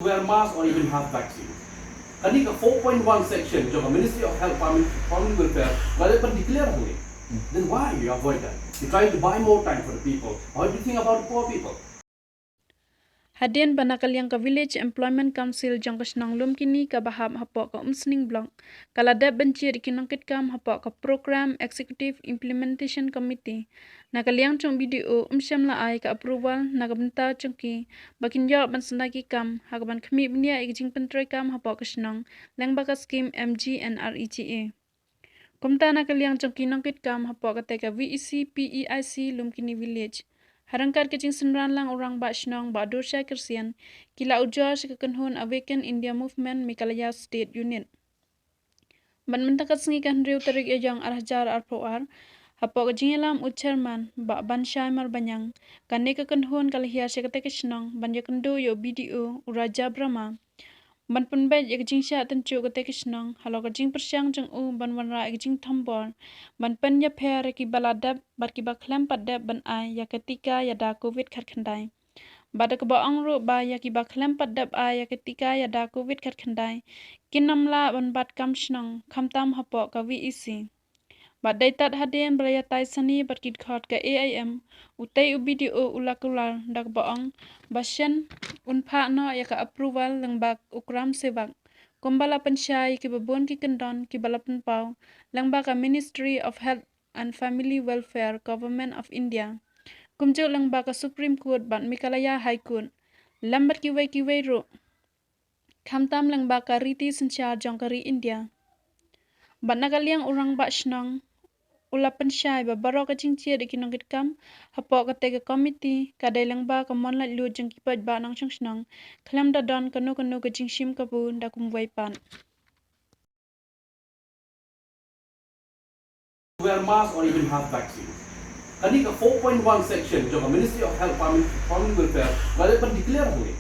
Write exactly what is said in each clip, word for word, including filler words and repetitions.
Wear mask or even have vaccine. Kane ka four point one section jong ka Ministry of Health, Family, Family Welfare ka la dep ban declare hangne. Then why you avoid that? You're trying to buy more time for the people. How do you think about the poor people? Hadien ba na ka liang ka Village Employment Council jong ka shnong Lumkini kaba hap hapoh ka Umsning Block ka la dep ban jied ïa ki nongkitkam hapoh ka Program Executive Implementation Committee, na ka liang jong BDO ym shym la ai ka approval na ka bynta jong ki ba kin ïoh ban sdang ki kam ha kaban khmih bniah ïa ka jingpyntreikam hapoh ka shnong lyngba ka skim MGNREGA. Kumta na ka liang jong ki nongkitkam hapoh katei ka VEC PEIC Lumkini Village, ha ryngkat ka jingsynran lang u Rangbah Shnong Bah Dorshai Kyrsian, ki la ujor sha ka kynhun Awaken India Movement Meghalaya State Unit. Bad mynta ka sngi ka hynriew tarik Ïaïong ar hajar arphew ar, hapoh ka jingïalam u Chairman Bah Banshai Marbaniang, kane ka kynhun ka la hiar sha katei ka shnong ban ïakynduh ïa u BDO u Raja Brahma ban pynbeit ïa ka jingshah tynjuh katei ka shnong halor ka jingpyrshang jong u ban wanrah ïa ka jingthombor ban pynïapher ïa kiba la dep bad kiba khlem pat dep ban ai ïa ka tika ïada Covid khatkhyndai. Bad da kaba ong ruh ba ïa kiba khlem pat dep ai ïa ka tika ïada Covid khatkhyndai kin ym lah ban bat kam shnong khamtam hapoh ka VEC. Bad dei tad hadien ba la ïatai sani bad ki dkhot ka AIM, utei u BDO u la kular da kaba ong ba shen un phah noh ïa ka approval lyngba u Gram Sevak kumba la pynshai ïa kiba bun ki kyndon kiba la pynpaw lyngba ka Ministry of Health and Family Welfare, Government of India, kumjuh lyngba ka Supreme Court bad Meghalaya High Court, lem bad kiwei kiwei ruh, khamtam lyngba ka riti synshar jong ka ri India. Bad na ka liang u Rangbah Shnong u la pynshai ba baroh ka jingjied ïa ki nongkitkam hapoh katei ka komiti ka dei lyngba ka mon laitluid jong ki paidbah nongshong shnong, khlem da don kano kano ka jingshim kabu da kumwei pat. Wear mask or even have vaccine. Kane ka four point one section jong ka Ministry of Health, Family, Family Welfare ka la dep ban declare hangne.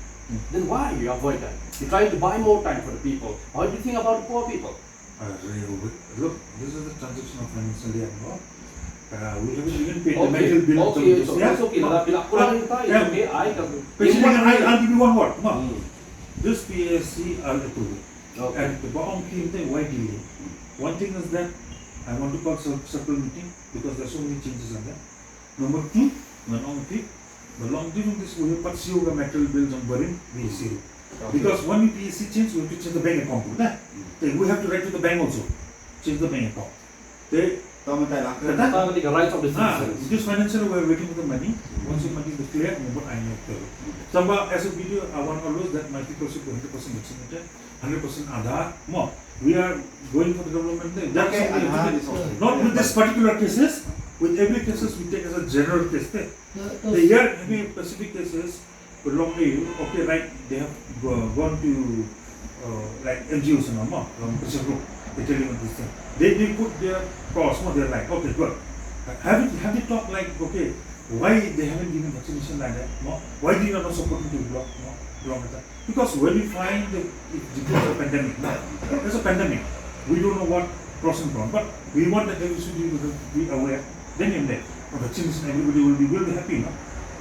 Then why you avoid that? You're trying to buy more time for the people. How do you think about the poor people? Uh, look, look, this is the transaction of financial year, no? Uh, we haven't even paid the Okay, medical bill. okay, it's okay. It's okay. Lala, bila kurang minta, it's okay. I can. Patience, I, I'll give you one word. Come on. This PSC I'll approve it. Okay. And the Baong came there, why delay? One thing is that I want to call sub- separate meeting because there are so many changes on that. Number two, when on fit, the long during this we have Patsio material bills on Barim, we zero. Because when we PSC change, we have to change the bank account. Right? Then we have to write to the bank also, change the bank account. They Tahu mentah lah. Betul? Tadi ka right of the Ah, citizens. Just financially we are waiting for the money. Once the money is clear, we put I know. Samba, as a video, I want always that my people should be hundred percent vaccinated, hundred percent Aadhaar. More. We are going for the development there. That's Okay, what we are Aadhaar doing. Is also Not with this particular cases, with every cases we take as a general case. There. The here, every specific cases, belong to you, okay, right, they have go- gone to uh, like NGOs and all, no? From Pressure Group, they tell you this thing. They, they put their cross, no? They're like, okay, good. Have, you, have they talked like, okay, why they haven't given vaccination like that, no? Why they are not supporting to block, no? Block like that? Because when we find the, it declares a pandemic, no? There's a pandemic. We don't know what pros and cons, but we want that everybody should be, be aware. Then in there, the vaccination, everybody will be, will be happy, no?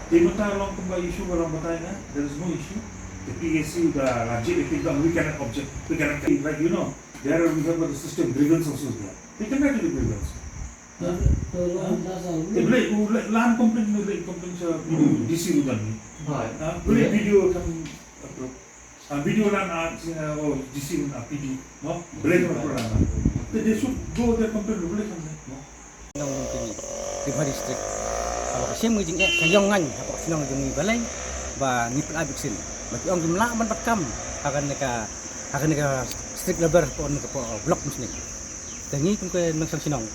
They don't along to buy issue, but on, but I, there is no issue. The PSC, the Rajya, the kingdom, we cannot object, we cannot, like, you know, there we have got the system grievance also there. They can write the grievance. They play, like, land complaint, like, complaint, uh, DC rudan ni. Right. Uh, play video can approve. Uh, video land, uh, uh, oh, DC rudan, uh, PD, no? Play can approve land. They, they should go there complain, play can, no? Nong kini Ri Bhoi District. Haba ka shem ngi jingeh ka ïong ngan hapoh shnong jong ngi balei ba ngi pynlait vaccine. Ba ki ong kim lah ban bat kam ha kane ka, ha kane ka strict level hapoh ne ka, hapoh block Umsning. Te ngi kum ka nongshong shnong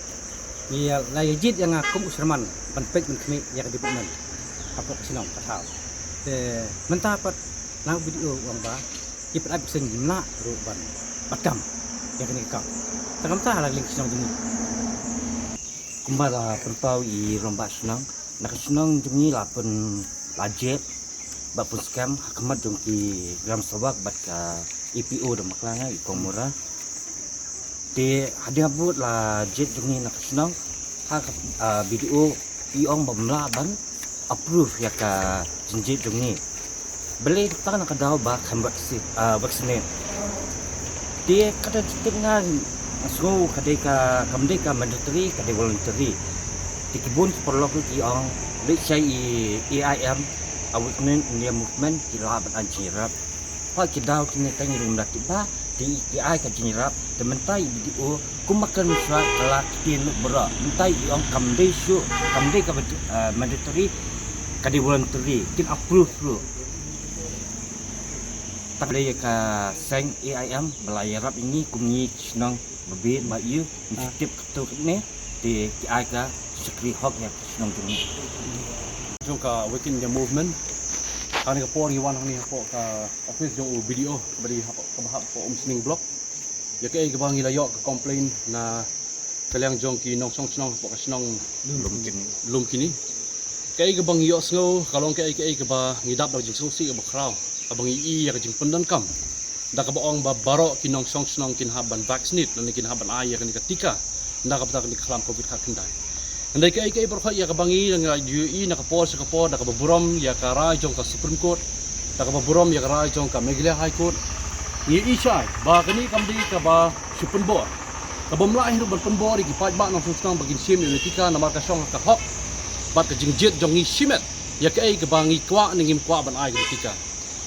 ngi la ïa jied ïa nga kum u chairman ban peit ban khmih ïa ka development hapoh ka shnong ka thaw. Te mynta pat na u BDO u ong ba ki pynlait vaccine ngim lah ruh ban bat kam ïa kane ka kam. Te kumta ha la liang ka shnong jong ngi. Kumba la pynpaw i rangbah shnong, na ka shnong jong ngi la pyn, la jied bad pynskhem ha khmat jong ki gram sabak bad ka EPO da Maklanga, i Kong Mura. Te hadien ba la jied jong ngi na ka shnong, ha ka, ah, BDO i ong ba ym lah ban approve ïa ka jingjied jong ngi. Balei tang na ka daw ba kam vaksin, ah, vaccinate. Te ka da tip nga, sngew ka dei ka, kam dei ka mandatory, ka dei voluntary. Te ki bun ki paralok ki ong, leit shai i A I M, Awakening India Movement, ki la ban ai jingïarap. Hooid ki daw kine tang i lum da tip ba, te ki ai ka jingïarap, te mynta i video, kum ma kan shuwa ka la ktien baroh, mynta i ong kam dei shuh, kam dei ka, eh, mandatory, ka dei voluntary, kin approve ruh. Tang dei ka seng A I M, ba la ïarap ïa ngi, kum ngi ki shnong, ba bit, ba ïu, ngi tip katto katne, te ki ai ka shakri hok ïa ki shnong jong ngi. Jong ka Awaken India Movement, ha kane ka por ngi wan hangne hapoh ka office jong u B D O, ba dei hapoh, kaba hap hapoh Umsning Block. Ïa kaei kaba ngi la ïoh ka complain na ka liang jong ki nongshong shnong hapoh ka shnong Lumkini. Lumkini. Kaei kaba ngi ïohsngew, ka long kaei kaei kaba ngi dap da ka jingsngewsih kaba khraw, kaba ngi i ïa ka jingpyndonkam da kaba ong ba baroh ki nongshong shnong kin hap ban vaccinate, lane kin hap ban ai ïa kane ka tika na ka bynta kane ka khlam covid khatkhyndai. Hynrei kaei kaei baroh khoit ïa kaba ngi dang ïohi na ka por sha ka por, da kaba burom ïa ka rai jong ka Supreme Court, da kaba burom ïa ka rai jong ka Meghalaya High Court, ngi i shai ba kane kam dei kaba shu pynbor. Ka bym lah hi ruh ban pynbor ïa ki paidbah nongshong shnong ba kin shim ïa une u tika, namar ka shong ha ka hok bad ka jingjied jong ngi shimet ïa kaei kaba ngi kwah ne ngim kwah ban ai kane ka tika.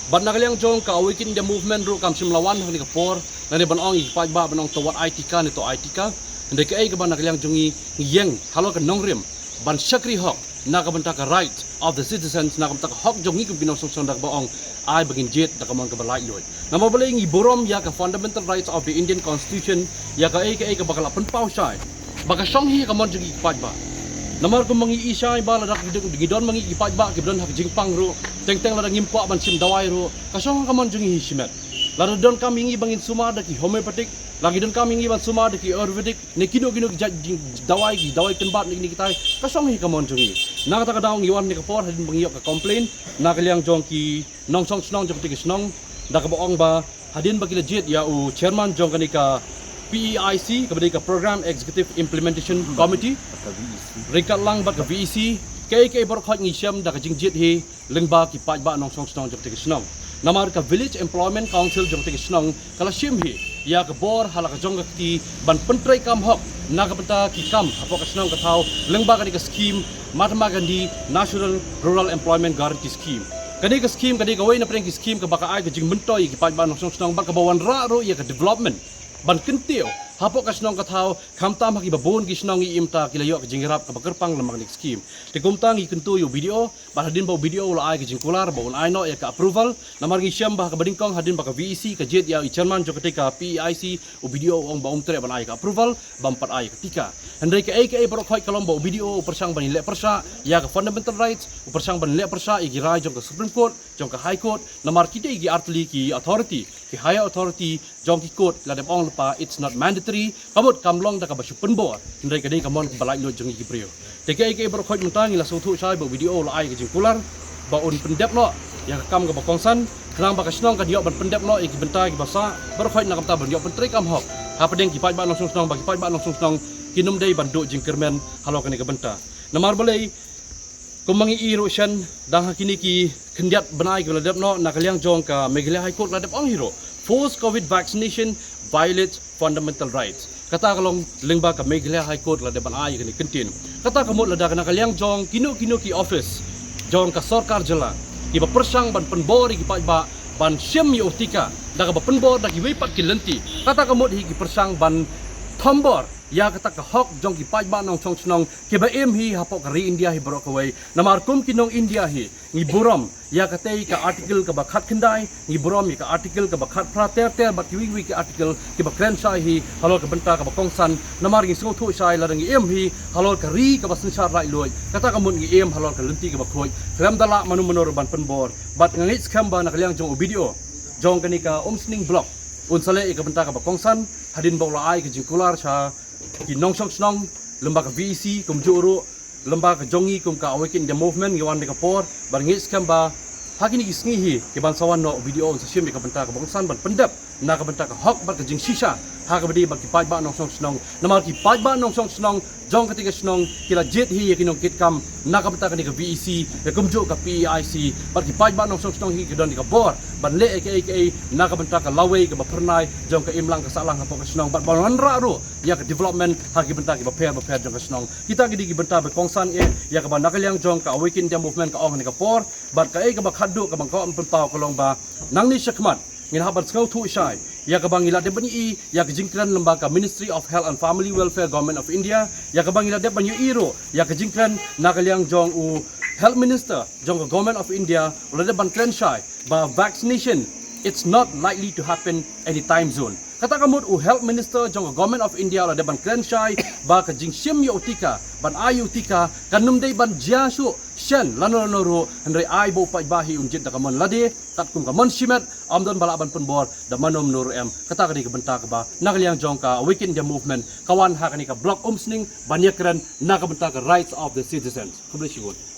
Bad na ka liang jong ka Awaken India Movement ruh kam shym la wan ha kane ka por lane ban ong ïa ki paidbah ban ong to wat ai tika ne to ai tika. Hynrei kaei kaba na ka liang jong ngi, ngi ïeng halor ka nongrim ban shakri hok na ka bynta ka right of the citizens, na ka bynta ka hok jong ngi kum ki nongshong shnong, da kaba ong ai ba ngin jied da ka mon kaba laitluid. Namar balei? Ngi burom ïa ka fundamental rights of the Indian Constitution, ïa kaei kaei kaba ka la pynpaw shai ba ka shong hi ha ka mon jong ngi ki paidbah. Namar kumba ngi i shai ba lada ngi don ma ngi ki paidbah kiba don ha ka jingpang ruh, teng teng lada ngim kwah ban shim dawai ruh, ka shong ha ka mon jong ngi hi shimet. Lada donkam ïa ngi ba ngin sumar da ki homeopathic, lada ki donkam ïa ngi ban sumar da ki Ayurvedic, ne kino kino ki jait jing dawai, ki dawai kynbat ne kine kitai, ka shong hi ha ka mon jong ngi. Na kata ka daw ngi wan ha kane ka por hadien ba ngi ïoh ka complain na ka liang jong ki nongshong shnong jong kata ka shnong, da kaba ong ba hadien ba ki la jied ïa u chairman jong kane ka P E I C, kaba dei ka Program Executive Implementation Committee, ryngkat lang bad ka V E C, kaei kaei baroh khoit ngi shem da ka jingjied hi lyngba ki paidbah nongshong shnong jong kata ka shnong. Namar ka Village Employment Council jong kata ka shnong ka la shim hi ïa ka bor ha la ka jong ka kti ban pyntreikam hok na ka bynta ki kam hapoh ka shnong ka thaw lyngba kane ka scheme Mahatma Gandhi National Rural Employment Guarantee Scheme. Kane ka scheme ka dei kawei na pdeng ki scheme kaba ka ai ka jingmyntoi ïa ki paidbah nongshong shnong bad kaba wanrah ruh ïa ka development ban kyntiew hapoh ka shnong ka thaw, khamtam ha kiba bun ki shnong ngi im ta ki la ïoh ka jingïarap kaba kyrpang lyngba kane ka scheme. Te kumta ngi kyntu ïa u B D O, bad hadien ba u B D O u la ai ka jingkular ba un ai noh ïa ka approval, namar ngi shem ba ha kaba nyngkong hadien ba ka V E C ka jied ïa i chairman jong kata ka P E I C, u B D O u ong ba um treh ban ai ka approval, bym pat ai ka tika. Hynrei kaei kaei baroh khoit ka long ba u B D O u pyrshang ban leh pyrshah ïa ka fundamental rights, u pyrshang ban leh pyrshah ïa ki rai jong ka Supreme Court, jong ka High Court, namar kitei ki artylli ki authority, ki higher authority jong ki court la dep ong lypa it's not mandatory, ka mut kam long da kaba shu pynbor, hynrei ka dei ka mon kaba laitluid jong ngi ki briew. Te kaei kaei baroh khoit mynta ngi la sngewthuh shai ba u B D O u la ai ka jingkular ba un pyndep noh ïa ka kam kaba kongsan, khnang ba ka shnong kan ïoh ban pyndep noh ïa ki bynta kiba sah baroh khoit na ka bynta ban ïoh pyntreikam hok hapdeng ki paidbah nongshong shnong, ba ki paidbah nongshong shnong kin ym dei ban duh jingkyrmen halor kane ka bynta. Namar balei? Kumba ngi i ruh shen, dang ha kine ki khyndiat bnai kiba la dep noh, na ka liang jong ka Meghalaya High Court la dep ong hi ruh, forced covid vaccination violates fundamental rights. Kata ka long lyngba ka Meghalaya High Court la dep ban ai kane ka kyntien. Kata ka mut lada na ka liang jong kino kino ki office jong ka sorkar jylla kiba pyrshang ban pynbor ïa ki paidbah ban shim ïa u tika da kaba pynbor da kiwei pat ki lynti, kata ka mut hi ki pyrshang ban thombor ïa kata ka hok jong ki paidbah nongshong shnong kiba im hi hapoh ka ri India hi baroh kawei. Namar kum ki nong India hi, ngi burom ïa katei ka article kaba khatkhyndai, ngi burom ïa ka article kaba khatphra ter ter bad kiwei kiwei ki article kiba kren shai hi halor ka bynta kaba kongsan. Namar ngi sngewthuh shai lada ngi im hi halor ka ri kaba synshar laitluid, kata ka mut ngi im halor ka lynti kaba khuid, khlem da lah mano mano ruh ban pynbor. Bad nga ngeit skhem ba na ka liang jong u B D O jong kane ka Umsning Block un sa leh ïa ka bynta kaba kongsan hadien ba u la ai ka jingkular sha ki nongshong shnong, lyngba ka V E C kumjuh ruh lyngba ka jong ngi kum ka Awaken India Movement. Ngi wan ha kane ka por bad ngeit skhem ba ha kine ki sngi hi kiban sa wan noh, u B D O un sa shim ïa ka bynta kaba kongsan ban pyndep na ka bynta ka hok bad ka jingshisha ha kaba ïadei bad ki paidbah nongshong shnong. Namar ki paidbah nongshong shnong jong katei ka shnong ki la jied hi ïa ki nongkitkam na ka bynta kane ka VEC, ïa kumjuh ka PEIC, bad ki paidbah nongshong shnong hi ki don ïa ka bor ban leh ïa kaei kaei na ka bynta ka lawei kaba phyrnai jong ka imlang ka sahlang hapoh ka shnong, bad ban wanrah ruh ïa ka development ha ki bynta kiba pher bapher jong ka shnong. Kita ki dei ki bynta ba kongsan eh ïa kaba na ka liang jong ka Awaken India Movement ka ong ha kane ka por. Bad kaei kaba khatduh kaba nga kwah ban pynpaw ka long ba nangne shakhmat ngin hap ban sngewthuh shai ïa kaba ngi la dep ban ïohi ïa ka jingkren lyngba ka Ministry of Health and Family Welfare, Government of India, ïa kaba ngi la dep ban ïohi ruh ïa ka jingkren na ka liang jong u Health Minister jong ka Government of India, u la dep ban kren shai ba vaccination, it's not likely to happen anytime soon. Kata ka mut u Health Minister jong ka Government of India u la dep ban kren shai ba ka jingshim ïa u tika, ban ai ïa u tika, kan ym dei ban jia shuh shen lano lano ruh, hynrei ai ba u paidbah hi un jied da ka mon lade, katkum ka mon shimet, ym don ba lah ban pynbor da mano mano ruh em. Kata ka dei ka bynta kaba na ka liang jong ka Awaken India Movement ka wan ha kane ka Block Umsning ban ïakren na ka bynta ka rights of the citizens. Khublei shibun.